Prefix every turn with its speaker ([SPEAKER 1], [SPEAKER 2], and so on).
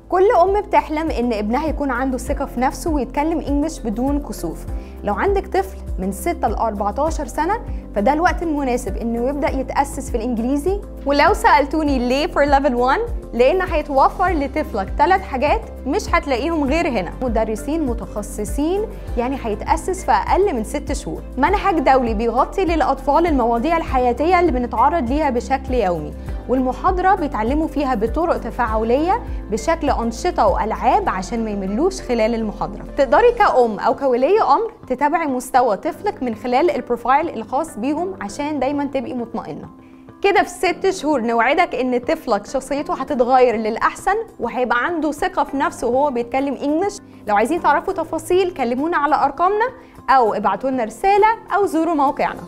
[SPEAKER 1] كل أم بتحلم إن ابنها يكون عنده ثقة في نفسه ويتكلم English بدون كسوف. لو عندك طفل من 6 ل 14 سنة فده الوقت المناسب إنه يبدأ يتأسس في الإنجليزي. ولو سألتوني ليه for level 1، لأن هيتوفر لطفلك 3 حاجات مش هتلاقيهم غير هنا. مدرسين متخصصين، يعني هيتأسس في أقل من 6 شهور. منهج دولي بيغطي للأطفال المواضيع الحياتية اللي بنتعرض ليها بشكل يومي، والمحاضرة بيتعلموا فيها بطرق تفاعلية بشكل أنشطة وألعاب عشان ما يملوش خلال المحاضرة. تقدري كأم أو كولي أمر تتابعي مستوى طفلك من خلال ال profile الخاص بيهم عشان دايما تبقي مطمئنة. كده في 6 شهور نوعدك ان طفلك شخصيته هتتغير للأحسن وهيبقى عنده ثقة في نفسه وهو بيتكلم English. لو عايزين تعرفوا تفاصيل كلمونا على أرقامنا أو ابعتوا لنا رسالة أو زوروا موقعنا.